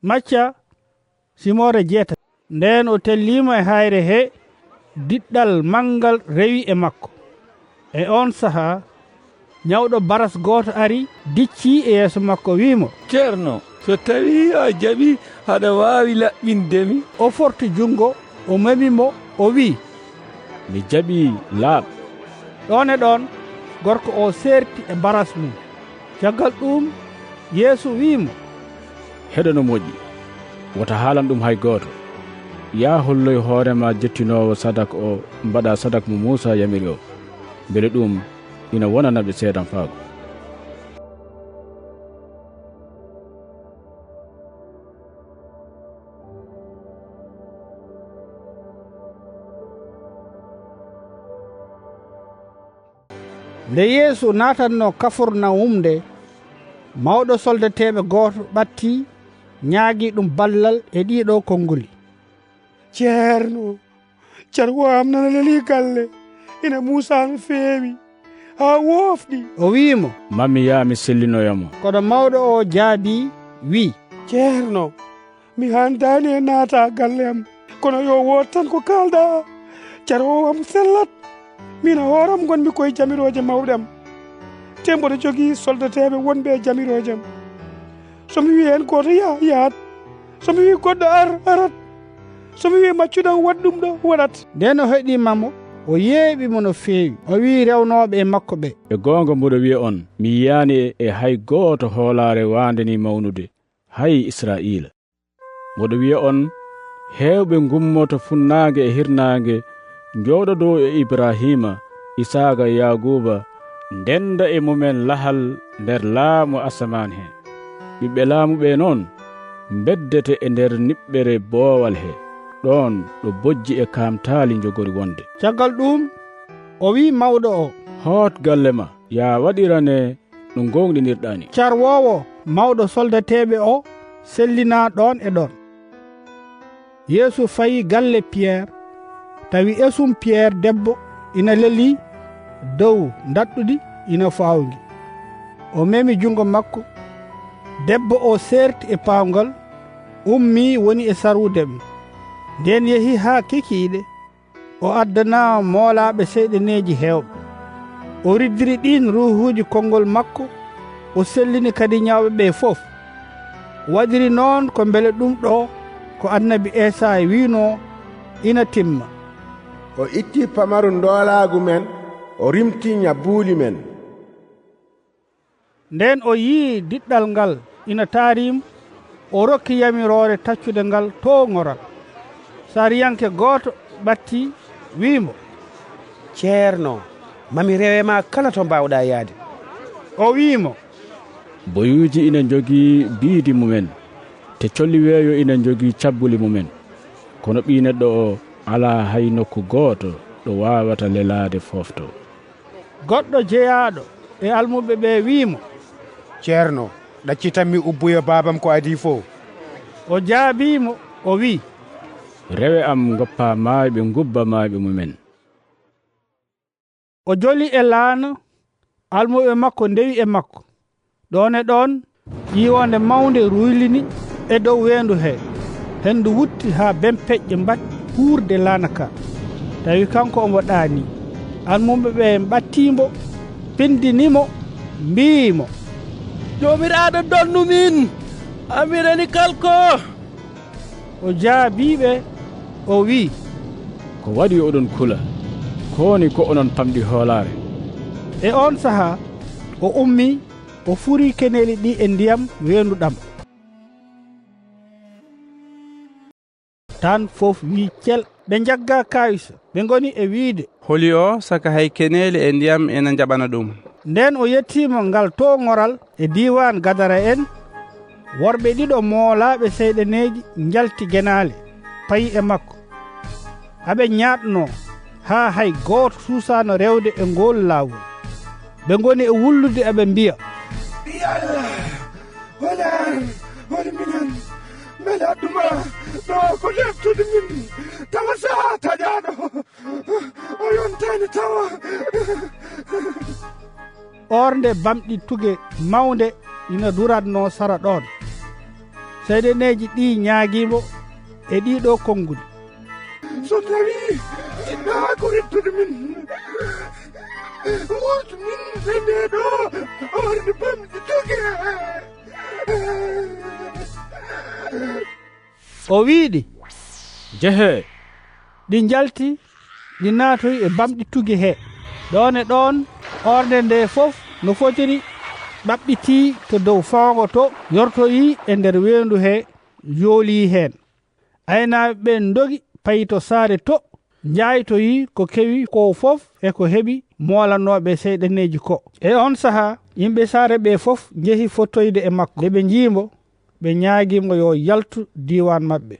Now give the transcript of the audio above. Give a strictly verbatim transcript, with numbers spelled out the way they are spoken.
Macca simoore jeetati. Ndeen o telliima e haayre hee, diɗɗal manngal rewi e makko. E oon sahaa, ñawɗo baras gooto ari, diccii e yeeso makko, wii mo, "Ceerno, so tawii a jaɓii, aɗa waawi laɓɓinde mi." O forti junngo, o memi mo, o wii, "Mi jaɓii, laaɓ." Ɗoon e ɗoon, gorko o seerti e baras mum. Caggal ɗuum, Yeesu wii mo, "Heɗo no moƴƴi, wota haalan ɗum hay gooto. Yaa holloy hoore maa jettinoowo sadak o, mbaɗaa sadak mo Muusaa yamiri o, mbele ɗum ina wonana ɓe seedanfaagu." Nde Yeesu naatatnoo Kafurnawum nde, mawɗo soldateeɓe gooto ɓattii, ñaagii ɗum ballal e ɗiiɗoo konnguli. "Ceerno, carwo am nana lelii galle, ina muusaa no feewi, haa woofɗi." O wii mo, "Ma mi yah, mi sellinoya mo." Kono mawɗo o jaabii, wii, "Ceerno, mi haandaani e naata galle am, kono yo wood tan ko kaalɗaa. Carwo am sellat. Miin e hoore am ngonmi koye jamirooje mawɗe am. Te mboɗo jogii soldateeɓe wonɓe e jamirooje am. So mi wii heen gooto yaha, yahat. So mi wii goɗɗo ar, arat. So mi wii maccuɗo am waɗ ɗum ɗo, waɗat." Ndeen o heɗiima mo, o yeeɓi mo no feewi. O wii rewnooɓe e makko ɓe, "E goonga mboɗo wiya on, mi yiyaani e hay gooto hoolaare waande nii mawnude, hay Israa'iila. Mboɗo wiya on, heewɓe ngummoto funnaange e hirnaange, njooɗodoo e Ibrahiima, Isaaqa e Yaaquuba, ndennda e mumen lahal nder laamu asamaan he. Ɓiɓɓe laamu ɓe noon, mbeddete e nder niɓɓere boowal he, ɗoon ɗo bojji e kaamtaali njogori wonde." Caggal ɗuum, o wii mawɗo o, "Hoot galle ma, yaa waɗirane no ngoongɗinirɗaa ni." Carwoowo mawɗo soldateeɓe o sellinaa ɗoon e ɗoon. Yeesu fayi galle Piyeer, tawi esum Piyeer debbo ina lelii dow ndaɗɗudi ina faawngi. O memi junngo makko, debbo o seerti e paawngal, ummii woni e sarwude mo. Ndeen yehi haa kikiiɗe, o addanaa moolaaɓe seyɗaneeji heewɓe. O riddiri ɗiin ruuhuuji konngol makko, o sellini kadi ñawɓe ɓe fof. O waɗiri noon ko mbele ɗum ɗo ko annabi Esaaya wiinoo ina timma. O itti pamaru ndoolaagu men, o rimti ñabbuuli men. Ndeen o yii diɗɗal ngal ina taariima, o rokki yamiroore taccude ngal toowŋoral. Sariyanke gooto ɓattii, wii mo, "Ceerno, ma mi rewe ma kala to mbaawɗaa yahde." O wii mo, "Boyuuji ina njogii biidi mumen, te colli weeyo ina njogii cabbuli mumen. Kono Ɓii Neɗɗo o alaa hay nokku gooto ɗo waawata lelaade foofto." Goɗɗo jeyaaɗo e almuɓɓe ɓe wii mo, "Ceerno, ɗaccitan mi ubboya baabam ko adii fof." O jaabii mo, o wii, "Rewe am, ngoppaa maayɓe, ngubba maayɓe mumen." O joli e laana, almuɓɓe makko ndewi e makko. Ɗoon e ɗoon, ƴiiwoonde mawnde ruylini e dow weendu hee. Henndu wutti haa bempeƴƴe mbaɗi huurde laana ka. Tawi kanko omo ɗaanii. Almuɓɓe ɓe mbattii mbo, pindini mo, mbii mo, "Joomiraaɗo, donnu min, amirani kalko." O jaabii ɓe, o wii, "Ko waɗi oɗon kula? Ko woni ko onon pamɗi hoolaare?" E oon sahaa, o ummii, o furii keneeli ɗii e ndiyam weendu ɗam. Tan fof wii cel, ɓe njaggaa kaawisa, ɓe ngoni e wiide, "Holi o, saka hay keneeli e ndiyam ena njaɓana ɗum." Ndeen o yettiima ngal toowŋoral e diiwaan Gadara en, worɓe ɗiɗo moolaaɓe seyɗaneeji njalti genaale, payi e makko. Aɓe ñaaɗnoo haa hay gooto suusaano rewde e ngool laawol. Ɓe ngoni e wullude, aɓe mbiya, "Yalla, holi aan, holi minen? Mbele addu ma ɗo ko leeftude min, tawa so a taƴaaɗo, o yontaani tawa." Oornde bamɗi tuge mawnde ina duratnoo sara ɗoon. Seyɗaneeji ɗi ñaagimo e ɗiɗo konguɗi. So tawi jiɗɗa ko rettude min, wurtu min sende ɗo, ordi bamɗi tuge. O wiɗi, jehe. Ɗi njalti, ɗi naatoyi e bamɗi tuge he. Ɗon e ɗon, orde nde fof no fotiri ɓaɓɓiti to dow fawngo to, yortoyi e nder weendu he, yooli heen. Aynaaɓe ɓen ndogi, payi to saare to, njaaytoyi ko kewi ko fof e ko heɓi moolanooɓe seyɗaneeji ko. E on sahaa, yimɓe saare ɓe fof njehi fottoyde e makko. Nde ɓe njii mo, ɓe ñaagi mo yo yaltu diiwaan maɓɓe.